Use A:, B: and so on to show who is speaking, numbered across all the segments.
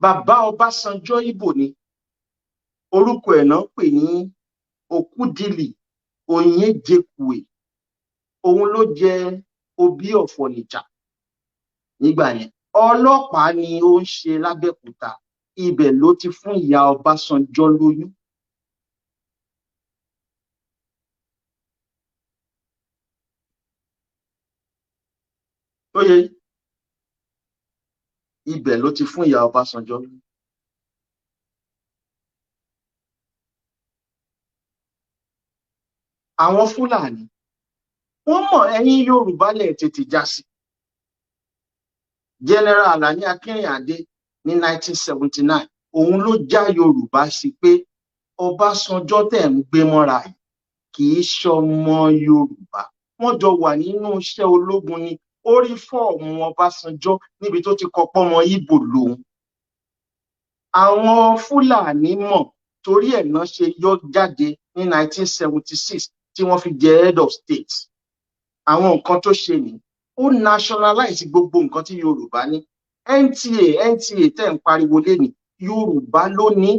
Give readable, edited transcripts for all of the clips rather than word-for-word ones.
A: Bàbá Ọbásanjọ́, Ìgbò ni. Orúkọ ẹ̀ náà pè ní Okwudili Onyejekwe. Òun ló jẹ Obi of Onitsha nígbà yẹn. Ọlọ́pàá ni ó ń ṣe lábẹ́òkúta. Ibẹ̀ ló ti fún ìyá Ọbásanjọ́ lóyún. Ó yẹ, ibẹ̀ ló ti fún ìyá Ọbásanjọ́ lóyún. Àwọn Fúlàní, wọ́n mọ̀. Ẹ̀yin Yorùbá lẹ̀ tètè já sí. General Alani Akínrìnàdé ní 1979, òun ló já Yorùbá sí pé Ọbásanjọ́ tẹ̀ ń gbé mọ́ra yìí kì í ṣọmọ Yorùbá. Wọ́n jọ wà nínú iṣẹ́ ológun ni. Ó rí fọ́ọ̀mù Ọbásanjọ́ níbi tó ti kọ pọ́mọ Ìgbò lòun. Àwọn Fúlàní mọ̀, torí ẹ̀ náà ṣe yọ jáde ní 1976 tí wọ́n fi jẹ head of state. Àwọn nǹkan tó ṣe ní, ó nationalize gbogbo nǹkan tí Yorùbá ní. NTA, NTA tẹ́ ń pariwo lénìí, Yorùbá ló ní.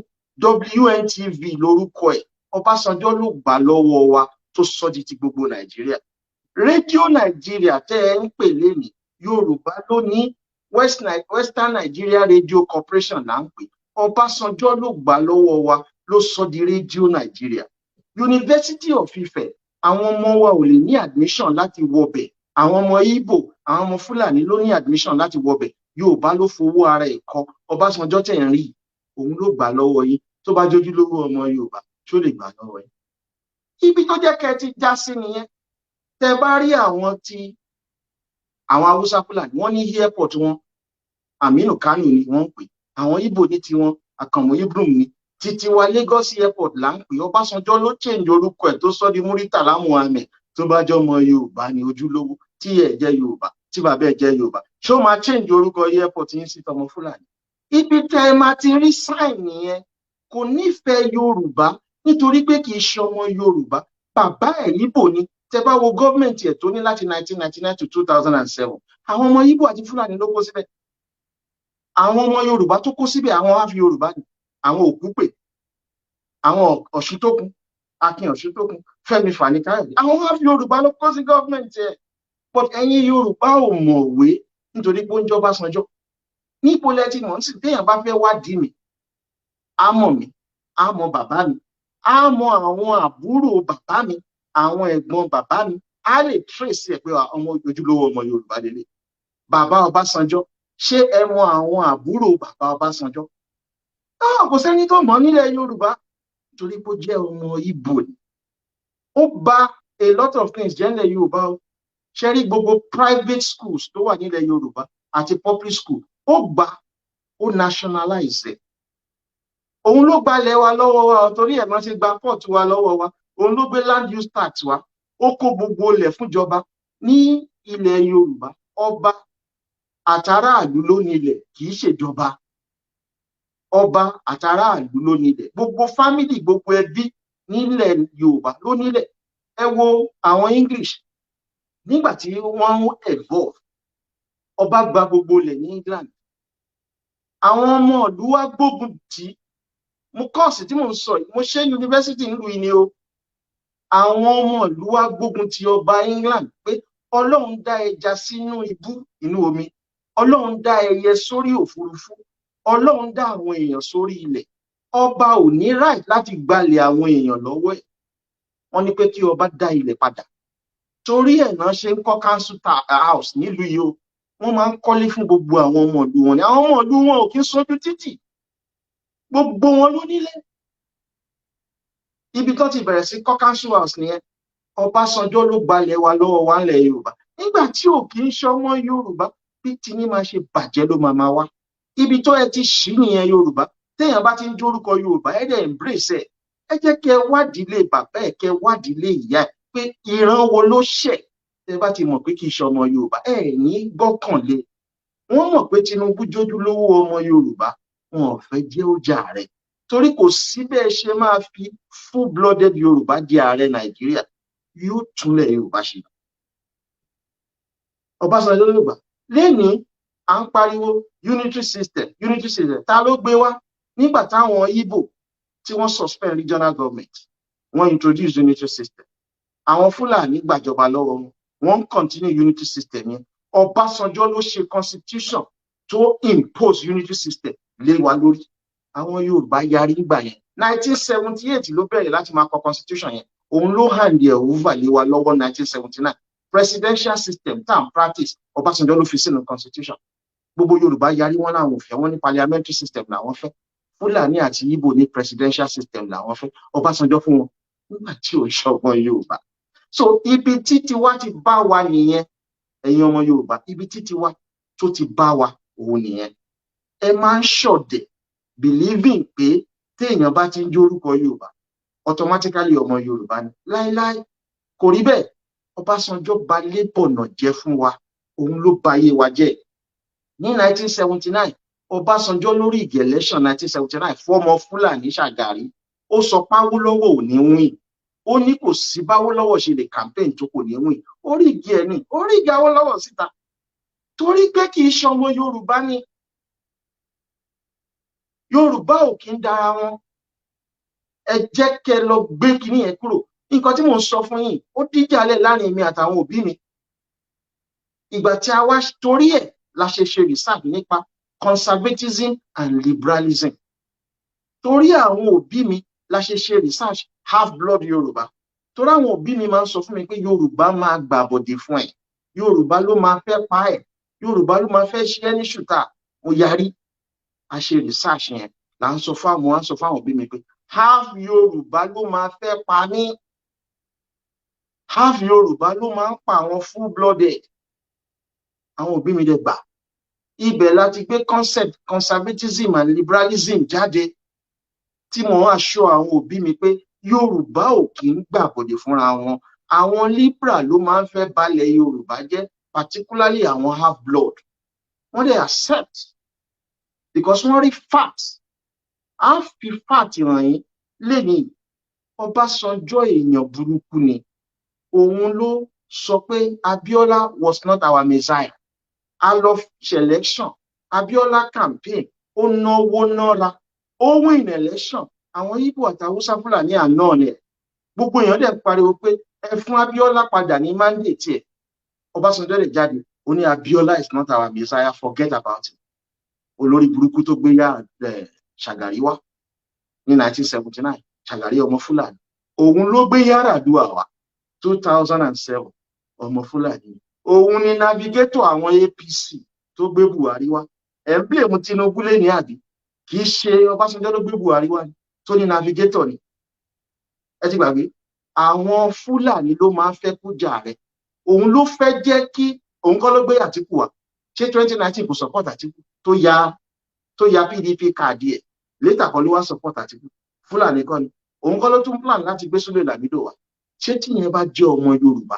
A: WNTV lórúkọ ẹ̀. Ọbásanjọ́ ló gbà lọ́wọ́ wa tó sọ di ti gbogbo Nàìjíríà. Rédíò Nàìjíríà tẹ́ ẹ ń pè lénìí, Yorùbá ló ní. Western Nigeria Radio Corporation là ń pè. Ọbásanjọ́ ló gbà lọ́wọ́ wa ló sọ di Rédíò Nàìjíríà. University of Ife, àwọn ọmọ wa ò lè ní admission láti wọbẹ̀. Àwọn ọmọ Ìgbò, àwọn ọmọ Fúlàní ló ní admission láti wọbẹ̀. Yorùbá ló fowó ara ẹ̀ kọ́. Ọbásanjọ́ tẹ̀ ń rí, òun ló gbà lọ́wọ́ yín. Tó bá jójúlówó ọmọ Yorùbá, ṣó lè gbà lọ́wọ́ yín? Ibi tó jẹ́ kẹ́ ẹ ti já sí nìyẹn. Tẹ́ bá rí àwọn tí àwọn Haúsá, Fúlàní, wọ́n ní airport wọn, Aminu Kano ni wọ́n ń pè. Àwọn Ìgbò ní tiwọn, Àkànmú Ibrahim ní títí wa. Lagos Airport là ń pè. Ọbásanjọ́ ló change orúkọ ẹ̀ tó sọ di Muritala Muhammed. Tó bá jọ ọmọ Yorùbá ní ojúlówó, tí ẹ jẹ́ Yorùbá, tí bàbá ẹ jẹ́ Yorùbá, ṣó máa change orúkọ airport yín sí tọmọ Fúlàní? Ibi tẹ́ ẹ máa ti rí sign nìyẹn. Kò nífẹ̀ẹ́ Yorùbá nítorí pé kì í ṣe ọmọ Yorùbá. Bàbá ẹ̀ Ìgbò ni. Tẹ́ bá wo gọ́ọ̀mẹ̀ntì ẹ̀ tó ní láti 1999 to 2007, àwọn ọmọ Ìgbò àti Fúlàní ló kó síbẹ̀. Àwọn ọmọ Yorùbá tó kó síbẹ̀, àwọn wá fi Yorùbá ni àwọn Òkúpè, àwọn Ọ̀ṣuntókun, Akin Ọ̀ṣuntókun, Fẹ́mi Fani Káyọ̀dé. Àwọn wá fi Yorùbá ló kó sí gọ́ọ̀mẹ̀ntì ẹ̀. But ẹ̀yin Yorùbá ò mọ̀wé nítorí pé ó ń jẹ́ Ọbásanjọ́. Níbo lẹ ti mọ̀ sí? Téèyàn bá fẹ́ wádìí mi, á mọ̀ mí, á mọ̀ bàbá mi, á mọ̀ àwọn àbúrò bàbá mi, àwọn ẹ̀gbọ́n bàbá mi. Á lè trace ẹ̀ pé ọmọ ojúlówó ọmọ Yorùbá lélẹ̀. Bàbá Ọbásanjọ́, ṣé ẹ mọ̀ àwọn àbúrò bàbá Ọbásanjọ́? Kò sẹ́ni tó mọ̀ nílẹ̀ Yorùbá torí pé ó jẹ́ ọmọ Ìgbò ni. Ó bà a lot of things jẹ́ nílẹ̀ Yorùbá o. Ṣe rí gbogbo private schools tó wà nílẹ̀ Yorùbá àti public school, ó gbà, ó nationalize ẹ̀. Òun ló gbalẹ̀ wa lọ́wọ́ wa, torí ẹ̀ máa ṣe gba port wa lọ́wọ́ wa. Òun ló gbé land use tax wa. Ó kó gbogbo ilẹ̀ fúnjọba ní ilẹ̀ Yorùbá. Ọba àtàráàlú ló nílẹ̀, kì í ṣèjọba. Ọba àtàráàlú ló nílẹ̀. Gbogbo family, gbogbo ẹbí nílẹ̀ Yorùbá ló nílẹ̀. Ẹ wo àwọn English nígbà tí wọ́n ń evolve, ọba gba gbogbo ilẹ̀ ní England. Àwọn ọmọ ìlú wa gbógun tì í. Mo course tí mò ń sọ yìí, mo ṣe yunifásitì nílùú yìí ni o. Àwọn ọmọ ìlú wa gbógun ti ọba England pé Ọlọ́run dá ẹja sínú ibú inú omi, Ọlọ́run dá ẹyẹ sórí òfurufú, Ọlọ́run dá àwọn èèyàn sórí ilẹ̀, ọba ò ní right láti gbalẹ̀ àwọn èèyàn lọ́wọ́ ẹ̀. Wọ́n ní pé kí ọba dá ilẹ̀ padà. Torí ẹ̀ náà ṣe ń kọ́ council house nílùú yìí o. Wọ́n máa ń kọ́lé fún gbogbo àwọn ọmọ ìlú wọn ni. Àwọn ọmọ ìlú wọn ò kí ń sójú títì. Gbogbo wọn ló nílé. Ibi tó ti bẹ̀rẹ̀ sí kọ́ council house nìyẹn. Ọbásanjọ́ ló gbalẹ̀ wa lọ́wọ́ wa ńlẹ̀ Yorùbá nígbà tí ò kí ń ṣọmọ Yorùbá. Bí tiyín máa ṣe bàjẹ́ ló máa máa wá. Ibi tó ẹ ti ṣí nìyẹn. Yorùbá, téèyàn bá ti ń jórúkọ Yorùbá, ẹ dẹ̀ embrace ẹ. Ẹ jẹ́ kẹ́ wádìí lé bàbá ẹ, kẹ́ wádìí lé ìyá ẹ pé ìran wo ló ṣẹ̀. Tẹ́ bá ti mọ̀ pé kì í ṣe ọmọ Yorùbá, ẹ ní gbọ́kànlé. Wọ́n mọ̀ pé Tinubu jójúlówó ọmọ Yorùbá, wọn ò fẹ́ jẹ́ ó jà rẹ̀, torí kò sí bẹ́ẹ̀ ṣe máa fi full blooded Yorùbá di ààrẹ Nàìjíríà, yóò túnlẹ̀ Yorùbá ṣe. Ọbásanjọ́ ló gbà lẹ́ni. À ń pariwo unitary system, unitary system. Ta ló gbé wá? Nígbà táwọn Igbo tí wọ́n suspend regional government, wọ́n introduce unitary system. Àwọn Fúlàní gbàjọba lọ́wọ́ wọn, wọ́n continue unitary system yẹn. Ọbásanjọ́ ló ṣe constitution tó impose unitary system lé wa lórí. Àwọn Yorùbá yarí nígbà yẹn. 1978 ló bẹ̀rẹ̀ láti máa kọ constitution yẹn. Òun ló hand ẹ̀ over lé wa lọ́wọ́ 1979. Presidential system tá à ń practice, Ọbásanjọ́ ló fi sínú constitution. Gbogbo Yorùbá yarí, wọn làwọn ò fẹ́. Wọn ní parliamentary system làwọn fẹ́. Fúlàní àti Ìgbò ní presidential system làwọn fẹ́. Ọbásanjọ́ fún wọn nígbà tí ò ṣọgbọ́n Yorùbá. So ibi títí wa ti bá wa nìyẹn, ẹ̀yin ọmọ Yorùbá. Ibi títí wa tó ti bá wa òun nìyẹn. Ẹ máa ń ṣọ̀dẹ̀, believing pé téèyàn bá ti ń jórúkọ Yorùbá, automatically ọmọ Yorùbá ni. Láíláí, kò rí bẹ́ẹ̀. Ọbásanjọ́ ba lébọ̀nà jẹ́ fún wa. Òun ló ba ayé wa jẹ́ ní 1979. Ọbásanjọ́ lórí ìgè election 1979 fọmọ Fúlàní Ṣàgàrí. Ó sọ pÁwólọ́wọ̀ ò ní win. Ó ní kò sí báwólọ́wọ̀ ṣe lè campaign tó, kò ní win. Orí igi ẹ̀ ní orí igi Awólọ́wọ̀ síta torí pé kì í ṣọmọ Yorùbá ni. Yorùbá ò kí ń dára wọn. Ẹ jẹ́ kẹ́ lọ gbé kinní yẹn kúrò. Nǹkan tí mò ń sọ fún yín, ó díjàlẹ̀ láàrin èmi àtàwọn òbí mi. Ìgbà tí a wá torí ẹ̀ la ṣe ṣe research nípa conservatism and liberalism. Torí àwọn òbí mi la ṣe ṣe research half blood Yorùbá, torí àwọn òbí mi máa ń sọ fún mi pé Yorùbá máa gbàbọ̀dè fún ẹ, Yorùbá ló máa fẹ́ pa ẹ, Yorùbá ló máa fẹ́ ṣe ẹ́ ní ṣùtà. Mo yarí. A ṣe research yẹn, là ń sọ fáwọn à ń sọ fáwọn òbí mi pé half Yorùbá ló máa fẹ́ pa mí, half Yorùbá ló máa ń pa àwọn full blooded. Àwọn òbí mi dẹ̀ gbà. Ibẹ̀ láti gbé concept conservatism and liberalism jáde, tí mo ń assure àwọn òbí mi pé Yorùbá ò kì í gbàbọ̀dè fúnra wọn. Àwọn liberal ló máa ń fẹ́ balẹ̀ Yorùbá jẹ́, particularly àwọn half blood. Wọ́n dẹ̀ accept because wọ́n rí facts. Á fi fact hàn yín lẹ́nìí. Ọbásanjọ́, èèyàn burúkú ni. Òun ló sọ pé Abiola was not our messiah. A lọ ṣe election, Abiola campaign, ó náwó nára, ó win election. Àwọn Ìgbò àti Haúsá, Fúlàní àná ni ẹ. Gbogbo èèyàn dẹ̀ pariwo pé ẹ fún Abiola padà ní mandate ẹ̀. Ọbásanjọ́ lè jáde, ó ní Abiola is not our messiah, forget about it. Olórí burúkú tó gbé yá Ṣàgàrí wá ní 1979, Ṣàgàrí ọmọ Fúlàní. Òun ló gbé Yar'Adua wá 2007, ọmọ Fúlàní. Òun ni navigator àwọn APC tó gbé Buhari wá. Ẹ̀ ń blame Tinubu lé ní àbí? Kì í ṣe Ọbásanjọ́ ló gbé Buhari wá ni, tó ní navigator ni? Ẹ ti gbàgbé. Àwọn Fúlàní ló máa ń fẹ́ kó jà rẹ̀. Òun ló fẹ́ jẹ́ kí òun kọ́ ló gbé Àtìkù wá. Ṣé 2019 kò support Àtìkù tó ya PDP káàdì ẹ̀ later kọ́ ló wá support Àtìkù? Fúlàní kọ́ ni? Òun kọ́ ló tún plan láti gbé Súlè Làmídò wá? Ṣé tíyẹn bá jẹ́ ọmọ Yorùbá,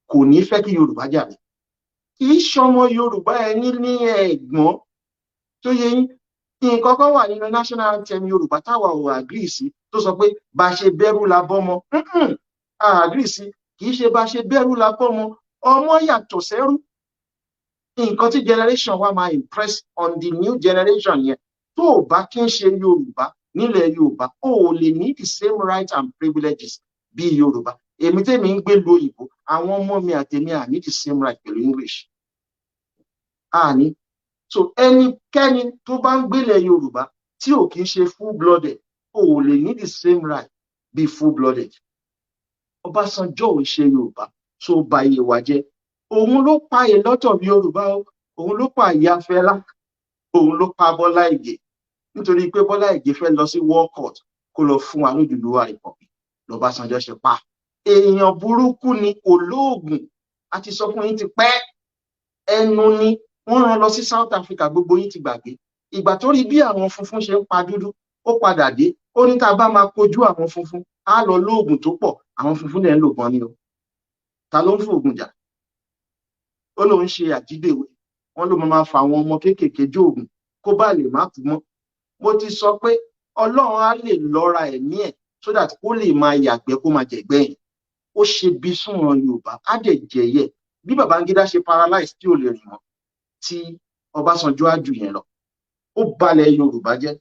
A: kò ní fẹ́ kí Yorùbá jà ní? Kì í ṣọmọ Yorùbá. Ẹni ní ẹ̀gbọ́n tó yẹ yín, nǹkan kan wà nínú national anthem Yorùbá táwa ò agree sí, tó sọ pé bá a ṣe bẹ́rù la bọ́mọ. A agree sí. Kì í ṣe bá a ṣe bẹ́rù la bọ́mọ. Ọmọ yàtọ̀ sẹ́rú. Nǹkan tí generation wa máa impress on the new generation yẹn, tó o bá kí ń ṣe Yorùbá nílẹ̀ Yorùbá, o ò lè ní the same rights and privileges bí Yorùbá. Èmi tèmi ń gbé lu òyìnbó, àwọn ọmọ mi àtèmi à ní the same right pẹ̀lú English àní. So ẹnikẹ́ni tó bá ń gbélé Yorùbá tí ò kí ń ṣe full blooded, o ò lè ní the same right bí full blooded. Ọbásanjọ́ ò ṣe Yorùbá, tó ba iye wa jẹ́. Òun ló pa a lot of Yorùbá o. Òun ló pa ìyá Fẹlá, òun ló pa Bọ́lá Ìgè, nítorí pé Bọ́lá Ìgè fẹ́ lọ sí war court kó lọ fún wa lójúlówà Republic lọ́básanjọ́ ṣe pa. Èèyàn burúkú ni, kò lóògùn. A ti sọ fún yín ti pẹ́. Ẹnu ni wọ́n rán lọ sí South Africa. Gbogbo yín ti gbàgbé ìgbà tó rí bí àwọn funfun ṣe ń pa dúdú. Ó padà dé, ó ní tá a bá máa kojú àwọn funfun, á lọ lóògùn tó pọ̀. Àwọn funfun dẹ̀ ń lò gan ni o. Ta ló ń fòògùn jà? Ó lóun ṣe àjídèwé, wọn ló máa fa àwọn ọmọ kéékèèké jóògùn kó bá lè má kú mọ́. Mo ti sọ pé Ọlọ́run á lè lọ́ra ẹ̀mí ẹ̀ so that kó lè máa yàgbẹ́, kó máa jẹ̀gbẹ́ yẹn. Ó ṣe bí súnran Yorùbá, á dẹ̀ jẹ̀yẹ bí Babangida ṣe paralyze tí ò lè rìn mọ́, tí Ọbásanjọ́ á jù yẹn lọ. Ó balẹ̀ Yorùbá jẹ́.